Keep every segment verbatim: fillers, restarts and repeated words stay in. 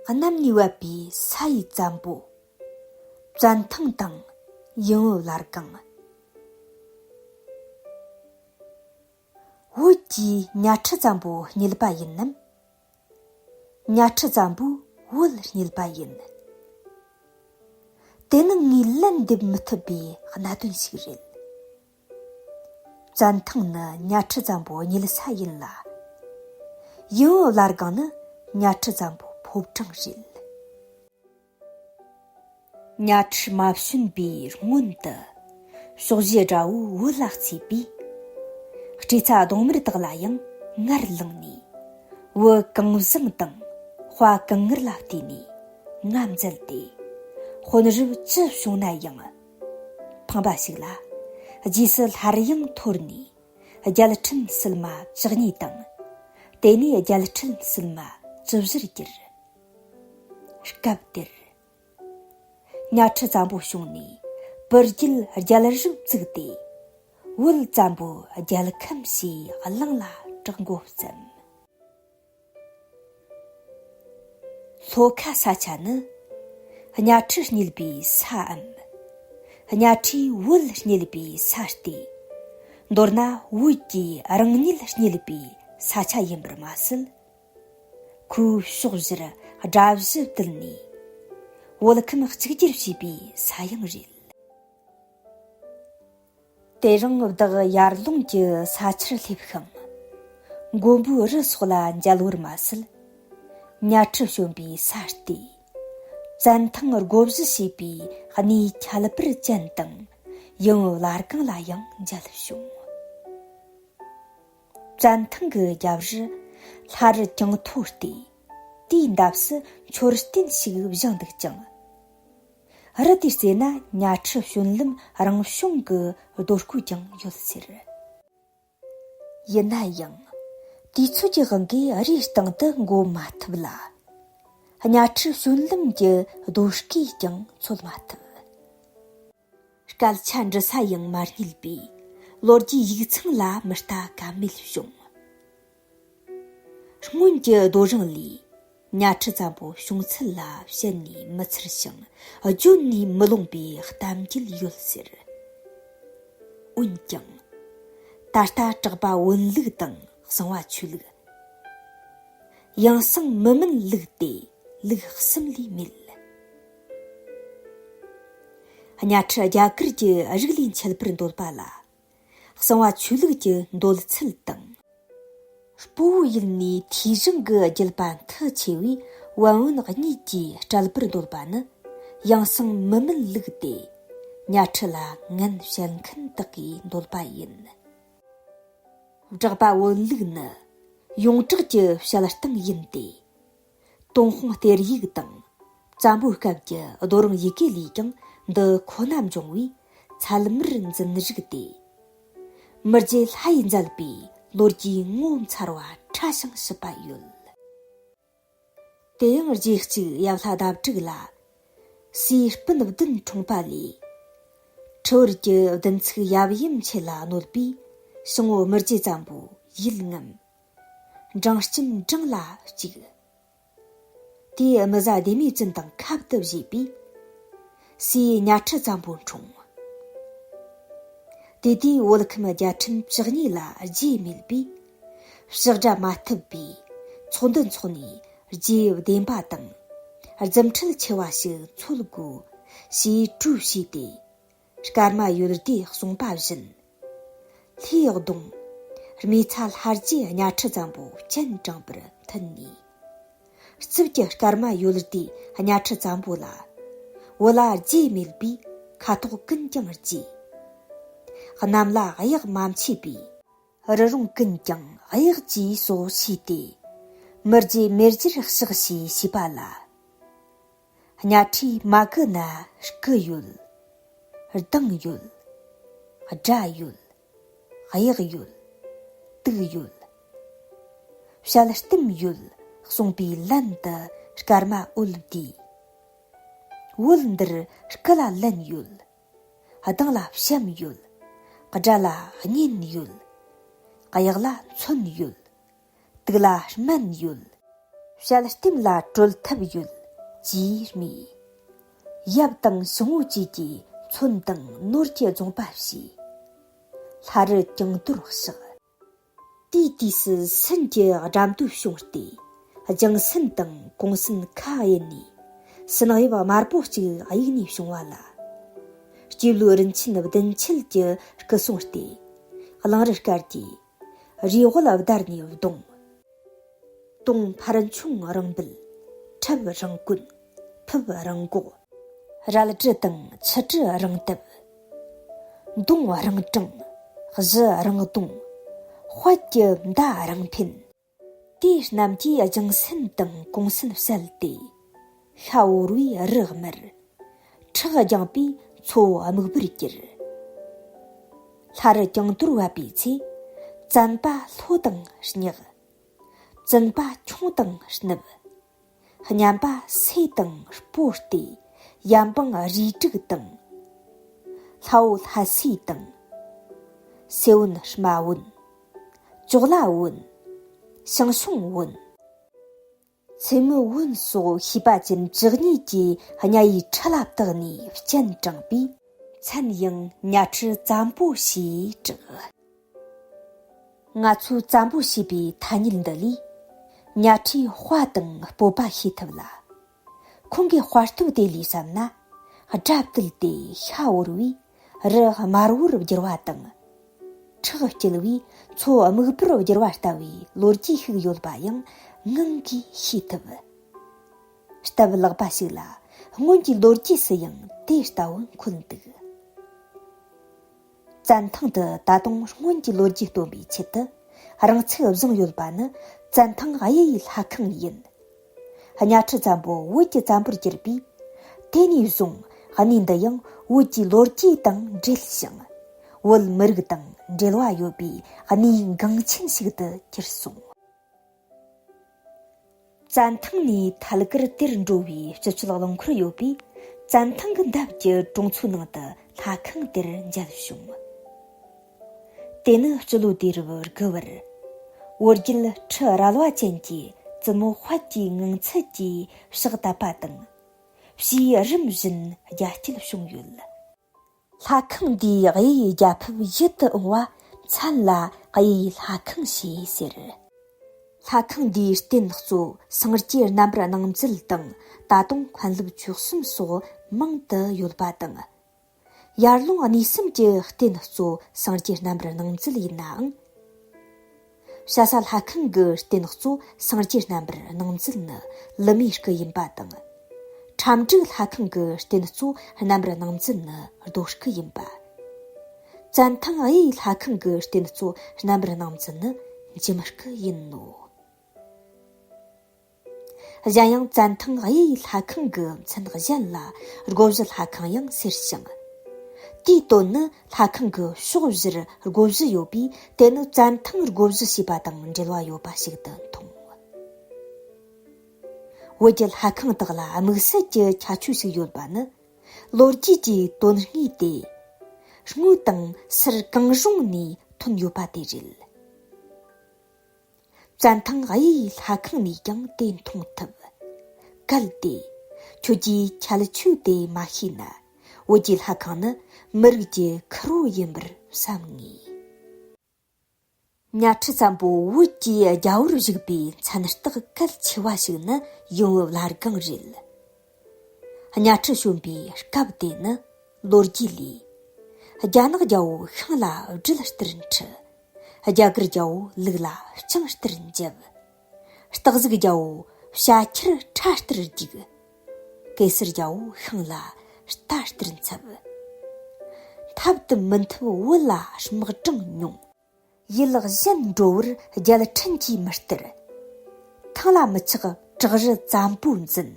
གནམ་ནས་བབས་པའི་ས་ཡི་བཙན་པོ། བཙན་ཐང་དང་ཡུམ་བུ་བླ་སྒང་། བོད་ཀྱིས་གཉའ་ཁྲི་བཙན་པོ་རྙེད་པ་ཡིན་ནམ། གཉའ་ཁྲི་བཙན་པོས་བོད་རྙེད་པ་ཡིན། དེ་ནི་ངས་ལན་འདེབས་མི་ཐུབ་པའི་གནད་དོན་ཞིག་རེད། བཙན་ཐང་ནི་གཉའ་ཁྲི་བཙན་པོ་རྙེད་ས་ཡིན་ལ། ཡུམ་བུ་བླ་སྒང་ནི་གཉའ་ཁྲི་བཙན་པོའི་ཕོ་བྲང་རེད། གཉའ་ཁྲི་མ་བྱོན་པའི་སྔོན་དུ། ཕྱོགས་བཞིའི་དགྲ་བོས་བོད་ལ་བརྩིས་པས། སྤྲེའུ་ཚ་གདོང་དམར་དག་ལ་ཡང་ངར་ལངས་ནས། བུ་གང་བཟང་དང་དཔའ་གང་ངར་ལ་བལྟས་ནས་ང་མཛད་དེ། དཔོན་རབས་ཅི་བྱུང་ན་ཡང་། ཕངས་པ་ཞིག་ལ་རྗེས་སུ་སླར་ཡང་འཐོར་ནས། རྒྱལ་ཕྲན་སིལ་མ་བཅུ་གཉིས་དང་། དེ་ནས་རྒྱལ་ཕྲན་སིལ་མ་བཅུ་བཞིར་གྱུར། སྐབས་དེར། གཉའ་ཁྲི་བཙན་པོ་བྱུང་ནས་བུ་རྒྱུད་རྒྱལ་རབས་བཙུགས་ཏེ། བོད་བཙན་པོའི་རྒྱལ་ཁམས་ཞེས་གླིང་ལ་གྲགས་འགོ་བརྩམས། ལྷོ་ཁ་ས་ཆ་ནི་གཉའ་ཁྲི་རྙེད་པའི་སའམ། གཉའ་ཁྲིས་བོད་རྙེད་པའི་ས་སྟེ། མདོར་ན་བོད་ཀྱིས་རང་ཉིད་རྙེད་པའི་ས་ཆ་ཡིན་པར་མ་ཟད། ཁོའི་ཕྱོགས་བཞིར་དགྲ་བཞི་བཏུལ་ནས། བོད་ཁམས་གཅིག་གྱུར་བྱས་པའི་ས་ཡང་རེད། དེ་རིང་བདག་ཡར་ཀླུང་གི་ས་ཆར་སླེབས་ཤིང་། མགོན་པོའི་རི་སོགས་ལ་མཇལ་བར་མ་ཟད། གཉའ་ཁྲི་བྱོན་པའི་ས་སྟེ། བཙན་ཐང་བགོ་བཤའ་བྱས་པའི་གནས་ཁྱད་པར་ཅན་དང་ཡུམ་བུ་བླ་སྒང་ལ་ཡང་མཇལ་བྱུང་། བཙན་ཐང་གི་རྒྱབ་རི་ལྷ་རི་གྱང་མཐོ་སྟེ། དེའི་འདབས་སུ་མཆོད་རྟེན་ཞིག་བཞེངས་འདུག་ཅིང་། རི་དེའི་རྩེ་ན་གཉའ་ཁྲི་བྱོན་ལམ་རང་བྱུང་གི་རྡོ་བརྐོས་ཀྱང་ཡོད་ཟེར། ཡིན་ན་ཡང་། དུས་ཚོད་ཀྱི་དབང་གིས་རིའི་སྟེང་དུ་འགོད་མ་ཐུབ་ལ། གཉའ་ཁྲི་བྱོན་ལམ་གྱི་རྡོ་བརྐོས་ཀྱང་འཚོལ་མ་ཐུབ། སྐད་ཆ་འདྲི་ས་ཡང་མ་རྙེད་པས། ལོ་རྒྱུས་ཡིག་ཚང་ལ་མི་ལྟ་ཀ་མེད་བྱུང་། སྔོན་གྱི་རྡོ་རིང་ལས། གཉའ་ཁྲི་བཙན་པོ་བྱུང་ཚུལ་ལ་བཤད་ནས་མི་ཚར་ཞིང་བརྗོད་ནས་མི་ལོངས་པའི་གཏམ་རྒྱུད་ཡོད་ཟེར། འོན་ཀྱང་། ད་ལྟ་གྲགས་པ་བོན་ལུགས་དང་གསང་བ་ཆོས་ལུགས། ཡང་གསང་མི་དམན་ལུགས་ཏེ་ལུགས་གསུམ་ལས་མེད། གཉའ་ཁྲི་རྒྱ་གར་གྱི་རིགས་ལས་མཆེད་པར་འདོད་པ་ལ། གསང་བ་ཆོས་ལུགས་ཀྱི་འདོད་ཚུལ་དང་། སྤོ་བོའི་ཡུལ་ནས་ཐོས་བྱུང་གི་བརྒྱུད་པ་མཐུ་ཆེ་བས་བན་བོན་གཉིས་ཀྱིས་སྤྲད་པར་འདོད་པ་ནི་ཡང་གསང་མི་དམན་ལུགས་ཏེ། གཉའ་ཁྲི་ལ་ངན་བཤད་མཁན་དག་གིས་འདོད་པ་ཡིན། སྦྲགས་པ་བོན་ལུགས་ནི་ཡོངས་གྲགས་ཀྱི་བཤད་སྟངས་ཡིན་ཏེ། ཏུན་ཧོང་གཏེར་ཡིག་དང་། བཙན་པོའི་སྐབས་ཀྱི་རྡོ་རིང་ཡི་གེ་ལས་ཀྱང་འདི་ཁོ་ན་འབྱུང་བས་ཚད་མར་འཛིན་རིགས་ཏེ། མི་རྗེ་ལྷ་ཡིས་མཛད་པའི་ལོ་རྒྱུས་ངོ་མཚར་བ་ཕྲ་ཞིང་ཞིབ་པ་ཡོད། དེ་ཡང་རྗེ་གཅིག་ཡབ་ལྷ་ཟླ་དྲུག་ལ། སྲས་སྤུན་བདུན་འཁྲུངས་པ་ལས། ཁྲི་བར་གྱི་བདུན་ཚིགས་ཡབ་ཡུམ་ཆེ་ལ་གནོད་པས་ཞིང་བོ་མི་རྗེ་བཙན་པོ་ཡིད་ངམ། འབྲང་ལྕམ་འབྲང་ལ་གཅིག། དེའི་མི་བཟའ་ལྡེ་མིག་ཅན་དང་ཁབ་ཏུ་བཞེས་པས། སྲས་གཉའ་ཁྲི་བཙན་པོ་འཁྲུངས། དེ་དུས་བོད་ཁམས་རྒྱལ་ཕྲན་བཅུ་གཉིས་ལ་རྗེ་མེད་པས། ཕྱག་བྲལ་མ་ཐུབ་པས་ཚོགས་འདུ་འཚོགས་ནས་རྗེ་བདེན་པ་དང་རྫུ་འཕྲུལ་ཆེ་བ་ཞིག་འཚོལ་དགོས་ཞེས་གྲོས་བྱས་ཏེ། སྐར་མ་ཡོལ་སྡེས་གསུངས་པ་བཞིན། ལྷའི་གདུང་། རྨེ་ཚ་ལྷ་རྗེ་གཉའ་ཁྲི་བཙན་པོ་སྤྱན་དྲངས་པར་མཐུན་ནས། རྩིབས་ཀྱི་སྐར་མ་ཡོལ་སྡེས་གཉའ་ཁྲི་བཙན་པོ་ལ། བོད་ལ་རྗེ་མེད་པས་ཁ་དོག་ཀུན་ཀྱང་རྗེ། གནམ་ལ་གཡག་མ་མཆིས་པས། རི་རུང་ཀུན་ཀྱང་གཡག་གྱིས་སོ་ཞེས་ཏེ། མི་རྗེ་མེ་རྒྱལ་གཤེགས་ཞེས་ཞུས་པ་ལ། གཉའ་ཁྲིའི་མ་གུ་ན་སྐུ་ཡོད། གདངས་ཡོད། སྒྲ་ཡོད། གཡག་ཡོད། དུག་ཡོད། བཤད་སྟེམ་ཡོད་གསུངས་པའི་ལན་དུ་སྐར་མ་འོད་བསྡུས། འོད་འདིར་སྐུ་ལ་ལན་ཡོད། གདངས་ལ་བྱམས་ཡོད། སྒྲ་ལ་སྙན་ཡོད། གཡག་ལ་མཚོན་ཡོད། དུག་ལ་སྨན་ཡོད། བྱད་སྟེམས་ལ་གྲོལ་ཐབས་ཡོད་ཅེས་སྨྲས། ཡབ་དང་བྱང་ངོ་བཅས་ཀྱིས་མཚོན་དང་ནོར་གྱི་རྫོངས་པ་བྱས། ལྷ་རི་གྱང་དོར་གཤེགས། དེའི་དུས་སུ་སན་གྱི་དགྲ་འདུལ་བྱུང་སྟེ། ལྗང་སན་དང་གོང་སན་ཁ་གཡེལ་ནས། སུན་དབྱིབས་དམར་པོ་གཅིག་གཡུགས་ནས་བྱུང་བ་ལ། སྐྱེས་བུ་རིན་ཆེན་བདུན་ཆད་ཀྱི་སྐུ་སྲུང་སྟེ། གླང་རི་དཀར་གྱིས་རིའི་དབུ་ལ་བརྡར་ནས་བརྡུངས། དུང་འཕར་མཆོང་རང་འབུད། ཁྲབ་རང་གོན། ཕུབ་རང་འགོག། རལ་གྲི་དང་ཆུ་གྲི་རང་བཏབ། མདུང་རང་དྲངས། གཞུ་རང་རྡུང་། དཔལ་གྱི་མདའ་རང་འཕེན། དེ་རྣམས་ཀྱིས་ལྗང་སན་དང་གོང་སན་བསལ་ཏེ། ཤ་བོར་བའི་རི་དམར། ཁྲག་རྒྱངས་པས་མཚོ་སྨུག་པར་གྱུར། ལྷ་རི་གྱང་དོར་བབས་པའི་ཚེ། བཙན་པ་ལྷོ་དང་སྙེག། བཙུན་པ་ཁྱུང་དང་སྣབས། སྙན་པ་སེ་དང་སྤོ་སྟེ་ཡབ་འབངས་རུས་དྲུག་དང་། ལྷ་བོ་ལྷ་སྲས་དང་། སེ་བོན་རྨ་བོན། ཅོག་ལ་བོན། ཞང་ཞུང་བོན། ཚེ་མི་བོན་སོགས་ཤེས་པ་ཅན་བཅུ་གཉིས་ཀྱིས་གཉའ་ཡི་ཁྲི་ལ་བཏགས་ནས་སྤྱན་དྲངས་པས། མཚན་ཡང་གཉའ་ཁྲི་བཙན་པོ་ཞེས་གྲགས། ང་ཚོས་བཙན་པོ་ཞེས་པའི་ཐ་སྙད་འདི་ལས། གཉའ་ཁྲིའི་དཔའ་དང་སྤོབས་པ་ཤེས་ཐུབ་ལ། ཁོང་གི་དཔའ་སྟོབས་དེ་ལས་བསམ་ན། དགྲ་བཏུལ་ཏེ་ཤ་བོར་བས་རི་དམར་བོར་བསྒྱུར་བ་དང་། ཁྲག་བསྐྱུར་བས་མཚོ་སྨུག་པོར་བསྒྱུར་བ་ལྟ་བུའི་ལོ་རྒྱུས་ཤིག་ཡོད་པ་ཡང་ངང་གིས་ཤེས་ཐུབ། སྟབས་ལེགས་པ་ཞིག་ལ། སྔོན་གྱི་ལོ་རྒྱུས་སུ་ཡང་དེ་ལྟ་བུ་འཁོད་འདུག། བཙན་ཐང་དུ་ད་དུང་སྔོན་གྱི་ལོ་རྒྱུས་སྟོན་པའི་ཆེད་དུ། རང་ཚུགས་བཟུང་ཡོད་པ་ནི་བཙན་ཐང་གཡུ་ཡི་ལྷ་ཁང་ཡིན། གཉའ་ཁྲི་བཙན་པོ་བོད་ཀྱི་བཙན་པོར་གྱུར་པས། དེ་ནས་བཟུང་གནས་འདི་ཡང་བོད་ཀྱི་ལོ་རྒྱུས་དང་འབྲེལ་ཞིང་། བོད་མི་རིགས་དང་འབྲེལ་བ་ཡོད་པའི་གནས་འགངས་ཆེན་ཞིག་ཏུ་གྱུར་སོང་། བཙན་ཐང་ནས་ཐད་ཀར་དེར་འགྲོ་བའི་སྤྱི་སྤྱོད་རླངས་འཁོར་ཡོད་པས། བཙན་ཐང་གི་འདབས་ཀྱི་གྲོང་ཚོའི་ནང་དུ་ལྷ་ཁང་དེར་མཇལ་བྱུང་། དེ་ནི་སྤྱི་ལོ་དུས་རབས་དགུ་བར། བོད་རྒྱལ་ཁྲི་རལ་པ་ཅན་གྱི་བཙུན་མོ་དཔལ་གྱི་ངང་ཚུལ་གྱིས་ཕྱག་བཏབ་པ་དང་། ཕྱིས་རིམ་བཞིན་རྒྱ་སྐྱེད་བྱུང་ཡོད། ལྷ་ཁང་འདིའི་གཡུ་ཡི་རྒྱ་ཕིབས་ཡིད་དུ་འོང་བ་མཚན་ལ་གཡུ་ཡི་ལྷ་ཁང་ཞེས་ཟེར། ལྷ་ཁང་འདིའི་རྟེན་གཙོ་སངས་རྒྱས་རྣམ་པར་སྣང་མཛད་དང་ད་དུང་མཁན་སློབ་བཅུ་གསུམ་སོགས་མང་དུ་ཡོད་པ་དང་། ཡར་ཀླུང་གནས་གསུམ་གྱི་རྟེན་གཙོ་སངས་རྒྱས་རྣམ་པར་སྣང་མཛད་ཡིན་ནའང་། བྱ་ས་ལྷ་ཁང་གི་རྟེན་གཙོ་སངས་རྒྱས་རྣམ་པར་སྣང་མཛད་ནི་ལི་མའི་སྐུ་ཡིན་པ་དང་། ཁྲ་འབྲུག་ལྷ་ཁང་གི་རྟེན་གཙོ་རྣམ་པར་སྣང་མཛད་ནི་རྡོ་སྐུ་ཡིན་པ། བཙན་ཐང་གཡུ་ཡི་ལྷ་ཁང་གི་རྟེན་གཙོ་རྣམ་པར་སྣང་མཛད་ནི་འཇིམ་སྐུ་ཡིན་ནོ། གཞན་ཡང་བཙན་ཐང་གཡུ་ཡི་ལྷ་ཁང་གི་མཚན་གཞན་ལ་སྒོ་བཞི་ལྷ་ཁང་ཡང་ཟེར་ཞིང་། དེའི་དོན་ནི་ལྷ་ཁང་གི་ཕྱོགས་བཞིར་སྒོ་བཞི་ཡོད་པས། དེ་ནི་བཙན་ཐང་སྒོ་བཞི་ཞེས་པ་དང་འབྲེལ་བ་ཡོད་པ་ཞིག་ཏུ་མཐོང་། བོད་ཀྱི་ལྷ་ཁང་དག་ལ་དམིགས་བསལ་གྱི་ཁྱད་ཆོས་ཤིག་ཡོད་པ་ནི། ལོ་རྒྱུས་ཀྱི་དོན་དངོས་དེ་དངོས་དང་སར་གང་རུང་ནས་ཐོན་ཡོད་པ་དེ་རེད། བཙན་ཐང་གཡུ་ཡི་ལྷ་ཁང་ནས་ཀྱང་དེ་མཐོང་ཐུབ། གལ་ཏེ་ཁྱོད་ཀྱིས་ཁྱད་ཆོས་དེ་མ་ཤེས་ན། བོད་ཀྱི་ལྷ་ཁང་ནི་མི་རིགས་ཀྱི་ཁུར་བོ་ཡིན་པར་བསམ་ངེས། གཉའ་ཁྲི་བཙན་པོ་བོད་ཀྱི་རྒྱལ་བོར་བཞུགས་པའི་མཚན་རྟགས་གལ་ཆེ་བ་ཞིག་ནི་ཡོམ་བུ་བླ་སྒང་རེད། གཉའ་ཁྲི་བྱོན་པའི་སྐབས་དེ་ནི་ལོ་རྒྱུས་ལས། རྒྱ་ནག་རྒྱལ་པོ་ཤིང་ལ་སྦྲུལ་ལྟར་འཁྲི། རྒྱ་གར་རྒྱལ་པོ་ལུག་ལ་སྤྱང་ལྟར་འཇབ། སྟག་གཟིག་རྒྱལ་པོ་བྱ་ཁྱེར་ཁྲ་ལྟར་རྒྱུག། གེ་སར་རྒྱལ་པོ་ཤིང་ལ་རྟ་ལྟར་འཚབ། འཐབ་ཏུ་མི་འཐུབ་བུ་ལ་དམག་དྲངས་མྱོང་། ཡུལ་གཞན་འགྲོ་བར་རྒྱལ་ཕྲན་གྱིས་མི་སྟེར། ཐང་ལ་མི་ཆགས་བྲག་རི་བཙན་པོ་འཛིན།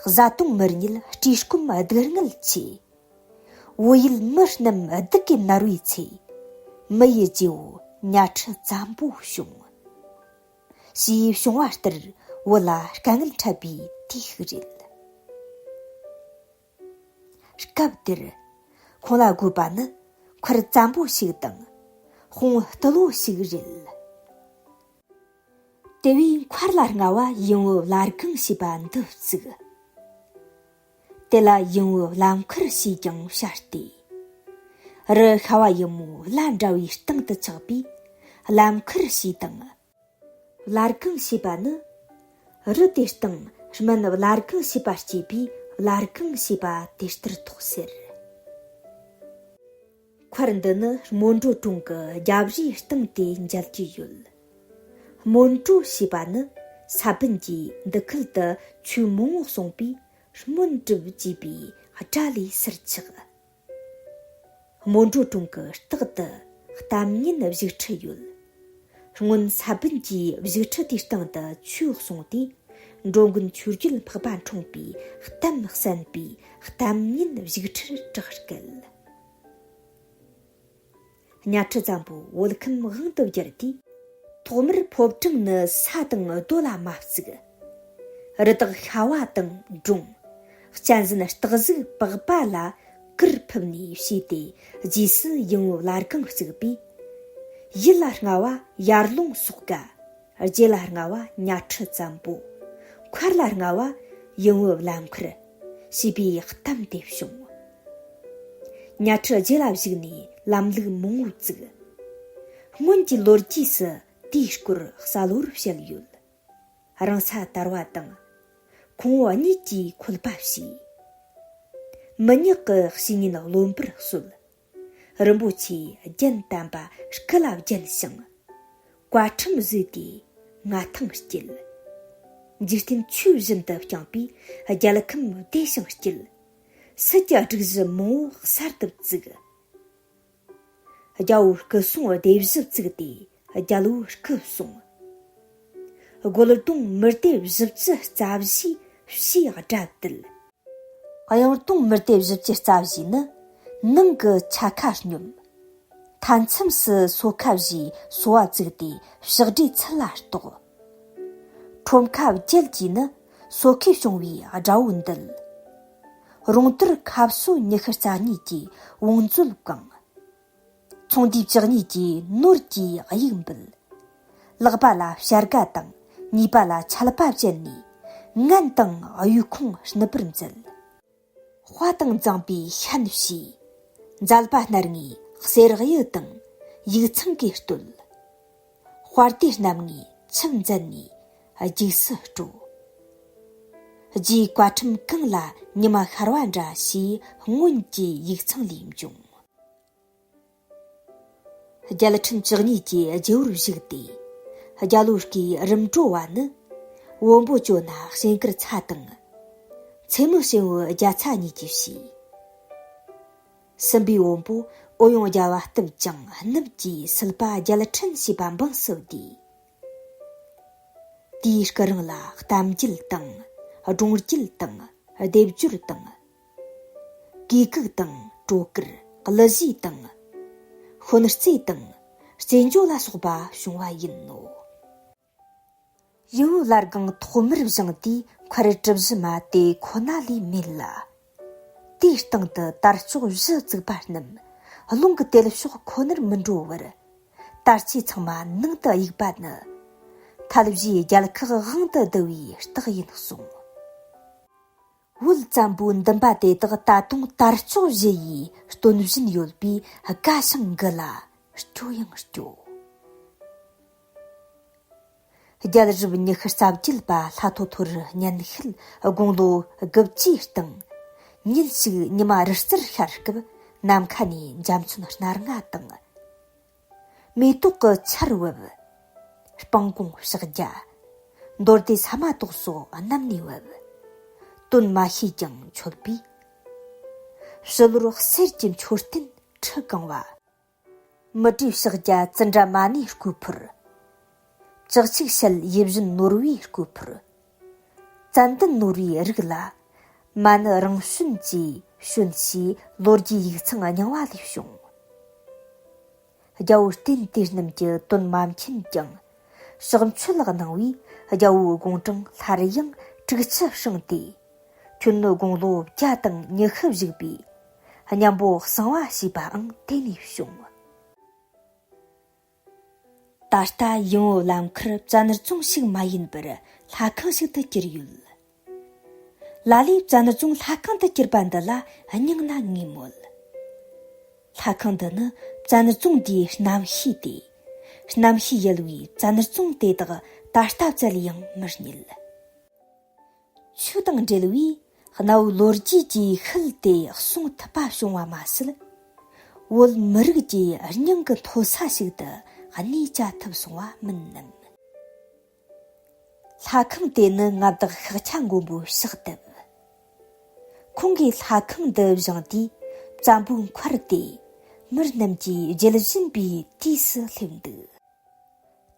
བཟའ་བཏུང་མི་རྙེད་བཀྲེས་སྐོམ་སྡུག་བསྔལ་ཆེ། བོད་ཡུལ་མི་རྣམས་སྡུག་གིས་མནར་བའི་ཚེ། མི་ཡི་རྗེ་བོ་གཉའ་ཁྲི་བཙན་པོ་བྱུང་། ཞེས་བྱུང་བ་ལྟར་བོད་ལ་དཀའ་ངལ་འཕྲད་པའི་དུས་ཤིག་རེད། སྐབས་དེར་ཁོང་ལ་དགོས་པ་ནི་མཁར་བཙན་པོ་ཞིག་དང་དཔུང་རྟུལ་བོ་ཞིག་རེད། དེ་བས་མཁར་ལ་སྔ་བ་ཡིད་འོང་བླ་སྒང་ཞེས་པ་འདི་བཙུགས། དེ་ལ་ཡིད་འོང་བླ་མཁར་ཞེས་ཀྱང་བྱ་སྟེ། རི་ཤྭ་བ་ཡི་མོ་བླ་འདྲ་བའི་སྟེང་དུ་ཆགས་པས་བླ་མཁར་ཞེས་དང་། བླ་སྒང་ཞེས་པ་ནི། རི་དེའི་སྟེང་སྨན་བླ་སྒང་ཞེས་པ་སྐྱེས་པས་བླ་སྒང་ཞེས་པ་དེ་ལྟར་ཐོགས་ཟེར། མཁར་འདི་ནི་སྨོན་གྲོལ་གྲོང་གི་རྒྱབ་རིའི་སྟེང་དེ་མཇལ་རྒྱུ་ཡོད། སྨོན་གྲོལ་ཞེས་པ་ནི་ས་བོན་གྱིས་འདི་ཁུལ་དུ་ཆོས་མང་བོ་གསུངས་པས་སྨོན་གྲུབ་ཅེས་པའི་སྒྲ་ལས་སུར་ཆགས། སྨོན་གྲོལ་གྲོང་གི་ལྟག་ཏུ་གཏམ་ཉན་བཞུགས་ཁྲི་ཡོད། སྔོན་ས་བོན་གྱིས་བཞུགས་ཁྲི་དེའི་སྟེང་དུ་ཆོས་གསུངས་ཏེ། འགྲོ་མགོན་ཆོས་རྒྱལ་འཕགས་པ་འཁྲུངས་པའི་གཏམ་གསན་པའི་གཏམ་ཉན་བཞུགས་ཁྲིར་གྲགས་སྐད། གཉའ་ཁྲི་བཙན་པོ་བོད་ཁམས་དབང་དུ་བསྒྱུར་ཏེ། ཐོག་མར་ཕོ་བྲང་ནི་ས་དང་རྡོ་ལ་མ་བཙུགས། རི་དྭགས་ཤྭ་བ་དང་འབྲོང་། གཅན་གཟན་སྟག་གཟིག་པགས་པ་ལ་གུར་ཕུབ་ནས་བྱས་ཏེ། རྗེས་སུ་ཡིད་འོང་བླ་སྒང་བཙུགས་པས། ཡིད་ལ་སྔ་བ་ཡར་ཀླུང་སོག་དཀར། རྗེ་ལ་སྔ་བ་གཉའ་ཁྲི་བཙན་པོ། མཁར་ལ་སྔ་བ་ཡིད་འོང་བླ་མཁར་ཞེས་པའི་གཏམ་དེ་བྱུང་། གཉའ་ཁྲི་རྗེ་ལ་བཞུགས་ནས་ལམ་ལུགས་མང་བོ་བཙུགས། སྔོན་གྱི་ལོ་རྒྱུས་སུ་དེའི་སྐོར་གསལ་བོར་བཤད་ཡོད། རང་ས་དར་བ་དང་། ཁོང་བོ་གཉིས་ཀྱིས་འཁོད་པ་བྱས། མི་ཉག་གི་བཤེས་གཉེན་བློན་པོར་གསོལ། རིན་པོ་ཆེའི་རྒྱན་དམ་པ་སྐུ་ལ་བརྒྱན་ཞིང་། བཀའ་ཁྲིམས་བཟོས་ཏེ་མངའ་ཐང་བསྐྱེད། འཇིག་རྟེན་ཆོས་བཞིན་དུ་བསྐྱངས་པས་རྒྱལ་ཁམས་བདེ་ཞིང་སྐྱིད། སྲིད་ཀྱི་སྒྲིག་གཞི་མང་བོ་གསར་དུ་བཙུགས། རྒྱལ་པོའི་སྐུ་སྲུང་སྡེ་བཞི་བཙུགས་ཏེ་རྒྱལ་པོའི་སྐུ་སྲུང་། རྒོལ་གདོང་མི་སྡེ་བཞི་བཅུ་རྩ་བཞིའི་ཕྱིའི་དགྲ་བཏུལ། གཡུང་གདོང་མི་སྡེ་བཞི་བཅུ་རྩ་བཞི་ནི་ནང་གི་ཆ་ཁ་སྙོམས། མཐའ་མཚམས་སུ་སོ་ཁ་བཞིའི་སོ་བ་བཙུགས་ཏེ་ཕྱག་སྦྲེལ་ཚུལ་ལ་གཏོགས། ཁྲོམ་ཁ་བརྒྱད་ཀྱིས་ནི་སོ་ཁའི་བྱུང་བའི་དགྲ་བོ་འདུལ། རོང་དོར་ཁ་སོ་ཉི་ཤུ་རྩ་གཉིས་ཀྱིས་བང་མཛོད་བཀང་། ཚོང་འདུས་བཅུ་གཉིས་ཀྱིས་ནོར་གྱི་དབྱུག་འབུལ། ལག་པ་ལ་བྱ་དགའ་དང་གཉིས་པ་ལ་ཆད་པ་བཅད་ནས་ངན་དང་གཡུལ་ཁུངས་སྣུབ་པར་མཛད། དཔའ་དང་མཛངས་པའི་ཤན་བྱས། མཛད་པ་སྣར་ངའི་གསེར་གཡུ་དང་ཡིག་ཚང་གིས་བསྟོད། དཔའ་སྡེ་རྣམ་ལྔའི་ཆུ་མཛད་ནས་རྗེས་སུ་སྤྲོ། རྗེའི་བཀའ་ཁྲིམས་གང་ལ་ཉི་མ་ཤར་བ་འདྲ་ཞེས་སྔོན་གྱི་ཡིག་ཚང་ལས་འབྱུང་། རྒྱལ་ཕྲན་བཅུ་གཉིས་ཀྱི་རྒྱལ་པོར་བཞུགས་ཏེ། རྒྱལ་པོའི་སྐུའི་རིམ་གྲོ་བ་ནི། བོན་པོ་ཇོ་ནང་ཞིང་དཀར་ཚ་དང་། མཚེ་མོ་ཤིང་བུ་རྒྱ་ཚ་གཉིས་ཀྱིས་བྱས། སྲིན་པོའི་བོན་པོ་ཨོ་ཡོང་རྒྱལ་བ་སྟོབས་ཀྱང་སྣུབས་ཀྱིས་སྲིད་པ་རྒྱལ་ཕྲན་ཞེས་པ་འབངས་སུ་བསྡུས། དེའི་སྐུ་རིང་ལ་གཏམ་རྒྱུད་དང་སྒྲུང་རྒྱུད་དང་སྡེབ་སྦྱོར་དང་། གུས་བཀུར་དང་སྤྲོ་གར་གླུ་གཞས་དང་། ཤོན་རྩེད་དང་རྩེད་འཇོ་ལ་སོགས་པ་བྱུང་བ་ཡིན་ནོ། ཡིད་འོང་བླ་སྒང་ཐོག་མར་བཞེངས་དུས་མཁར་གྲུ་བཞི་མ་དེ་ཁོ་ན་ལས་མེད་ལ། དེའི་སྟེང་དུ་དར་ལྕོག་བཞི་བཙུགས་པ་རྣམས་རླུང་གི་དེད་ཕྱོགས་ཁོ་ནར་མི་འགྲོ་བར། དར་ཆས་ཚང་མ་ནང་དུ་གཡུགས་པ་ནི། ཐལ་བའི་རྒྱལ་ཁག་དབང་དུ་བསྡུ་བའི་རྟགས་ཡིན་གསུངས། བོད་བཙན་པོའི་འདུན་པ་དེ་དག་ད་དུང་དར་ལྕོག་བཞི་ཡིས་སྟོན་བཞིན་ཡོད་པས་དགའ་ཞིང་འགུལ་ལ་སྐྱོ་ཡང་སྐྱོ། རྒྱལ་རབས་ཉི་ཤུ་རྩ་བརྒྱད་པ་ལྷ་ཐོ་ཐོ་རི་སྙན་ཤལ་དགུང་ལོ་དགུ་བཅུའི་སྟེང་། ཉིན་ཞིག་ཉི་མ་རི་རྩེར་ཤར་སྐབས་ནམ་མཁའ་ནས་འཇའ་ཚོན་སྣ་ལྔ་དང་། མེ་ཏོག་གི་ཆར་བབས། སྤང་གོང་ཕྱག་རྒྱ། མདོ་སྡེ་ས་མ་ཏོག་སོགས་བསྣམས་ནས་བབས། དོན་མ་ཤེས་ཀྱང་ཆོད་པས། ཕྱི་ལོར་གསེར་གྱི་མཆོད་རྟེན་ཁྲི་གང་བ། མི་བགྲོས་ཕྱག་རྒྱ་ཙི་འདྲ་མ་ཎི་སྐུ་ཕུར། ལྕགས་ཆིག་ཞལ་ཡིད་བཞིན་ནོར་བུའི་སྐུ་ཕུར། ཙན་དན་ནོར་བུའི་རིགས་ལ། མ་ཎི་རང་བྱོན་གྱིས་བྱོན་ཞེས་ལོ་རྒྱུས་ཡིག་ཚང་རྙིང་བ་ལས་བྱུང་། རྒྱལ་པོ་རྟེན་དེ་རྣམས་ཀྱི་དོན་མ་མཁྱེན་ཀྱང་། ཕྱག་མཆོད་གནང་བས་རྒྱལ་པོའི་དགུང་གྲངས་སླར་ཡང་དྲུག་ཅུ་བསྲིངས་ཏེ། ཁྱོན་ནི་དགུང་ལོ་བརྒྱ་དང་ཉི་ཤུ་བཞུགས་པས། གཉན་པོ་གསང་བ་ཞེས་པའང་དེ་ནས་བྱུང་། ད་ལྟ་ཡིད་འོང་ལམ་ཁར་བཙན་རྫོང་ཞིག་མ་ཡིན་པར་ལྷ་ཁང་ཞིག་ཏུ་གྱུར་ཡོད། ལ་ལས་བཙན་རྫོང་ལྷ་ཁང་དུ་གྱུར་པ་འདི་ལ་སྙིང་ན་ངེས་མོད། ལྷ་ཁང་འདི་ནི་བཙན་རྫོང་འདིའི་རྣམ་ཤེས་ཏེ། རྣམ་ཤེས་ཡལ་བའི་བཙན་རྫོང་དེ་དག་ད་ལྟ་བཙལ་ཡང་མི་རྙེད། ཆོས་དང་འབྲེལ་བའི་གནའ་བོའི་ལོ་རྒྱུས་ཀྱི་ཤུལ་དེ་གསུང་ཐུབ་པ་བྱུང་བ་མ་ཟད། བོད་མི་རིགས་ཀྱི་སྙིང་གི་མཐོ་ས་ཞིག་ཏུ་གནས་བཅའ་ཐུབ་སོང་བ་མིན་ནམ། ལྷ་ཁང་དེ་ནི་མངའ་བདག་ཤཱཀྱ་མགོན་པོའི་ཕྱག་བཏབ། ཁོང་གིས་ལྷ་ཁང་འདི་བཞེངས་དུས་བཙན་པོའི་མཁར་དེ་མི་རྣམས་ཀྱིས་བརྗེད་བཞིན་པའི་དུས་སུ་སླེབས་འདུག།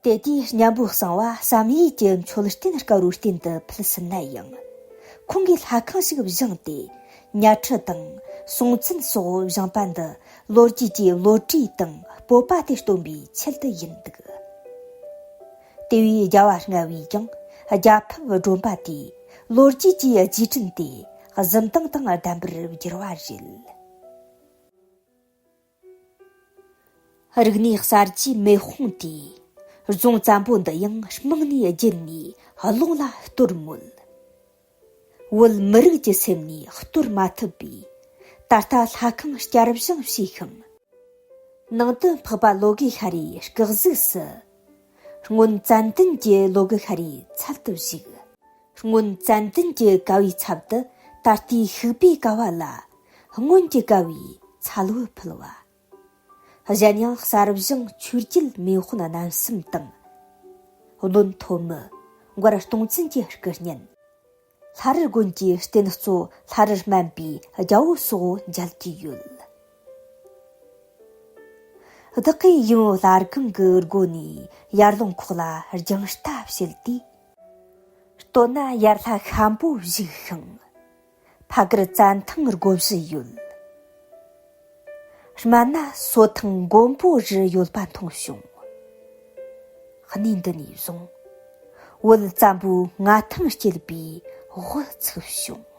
དེ་དུས་གཉན་པོ་གསང་བ་བསམ་ཡས་ཀྱི་མཆོད་རྟེན་དཀར་པོའི་རྟེན་དུ་ཕུལ་ཟིན་ན་ཡང་། ཁོང་གིས་ལྷ་ཁང་ཞིག་བཞེངས་ཏེ་གཉའ་ཁྲི་དང་སྲོང་བཙན་སོགས་བཞེངས་པ་འདི་ལོ་རྒྱུས་ཀྱི་བློ་གྲོས་དང་སྤོབས་པ་དེ་སྟོན་པའི་ཆེད་དུ་ཡིན་འདུག། དེ་བས་རྒྱལ་བ་ལྔ་པས་ཀྱང་རྒྱལ་ཕམ་སྒྲོམ་པ་དེ་ལོ་རྒྱུས་ཀྱི་རྗེས་དྲན་དེ་གཟི་མདངས་དང་ལྡན་པར་བསྒྱུར་བ་རེད། རིག་གནས་གསར་བརྗེའི་མེ་དཔུང་དེས་རྫོང་བཙན་པོ་འདི་ཡང་རྨང་ནས་བརྒྱུད་ནས་རླུང་ལ་གཏོར་མོད། བོད་མི་རིགས་ཀྱི་སེམས་ནས་གཏོར་མ་ཐུབ་པས། ད་ལྟ་ལྷ་ཁང་བསྐྱར་བཞེངས་བྱས་ཤིང་། ནང་དུ་འཕགས་པ་ལོ་དགུ་ཤ་རའི་སྐུ་གཟུགས་སུ། སྔོན་ཙན་དན་གྱི་ལོ་དགུ་ཤ་རའི་ཚལ་དུ་བཞུགས། སྔོན་ཙན་དན་གྱི་ཀ་བའི་ཚབ་ཏུ་ད་ལྟའི་ཤུག་པའི་ཀ་བ་ལ་སྔོན་གྱི་ཀ་བའི་ཚལ་བུ་ཕུལ་བ། གཞན་ཡང་གསར་བཞེངས་ཆོས་རྒྱལ་མེས་དབོན་རྣམ་གསུམ་དང་། བློན་ཐོན་མི་མགར་སྟོང་བཙན་གྱི་སྐུ་བརྙན། ལྷ་རི་དགོན་གྱི་རྟེན་གཙོ་ལྷ་རི་སྨན་པའི་རྒྱལ་པོ་སོགས་མཇལ་རྒྱུ་ཡོད། བདག་གིས་ཡུམ་བླ་སྒང་གི་སྒོ་ནས་ཡར་ཀླུང་ཁོག་ལ་རྒྱང་ལྟ་བྱེད་དུས། སྟོད་ན་ཡར་ལྷ་ཤམ་པོ་བཞུགས་ཤིང་། ཕ་གིར་བཙན་ཐང་སྒོ་བཞི་ཡོད། སྨད་ན་སོ་ཐང་མགོན་པོ་བཞི་ཡོད་པ་མཐོང་བྱུང་། གནས་འདི་ནས་བཟུང་བོད་བཙན་པོའི་མངའ་ཐང་སྐྱེད་པའི་དབུ་ཚུགས་བྱུང་།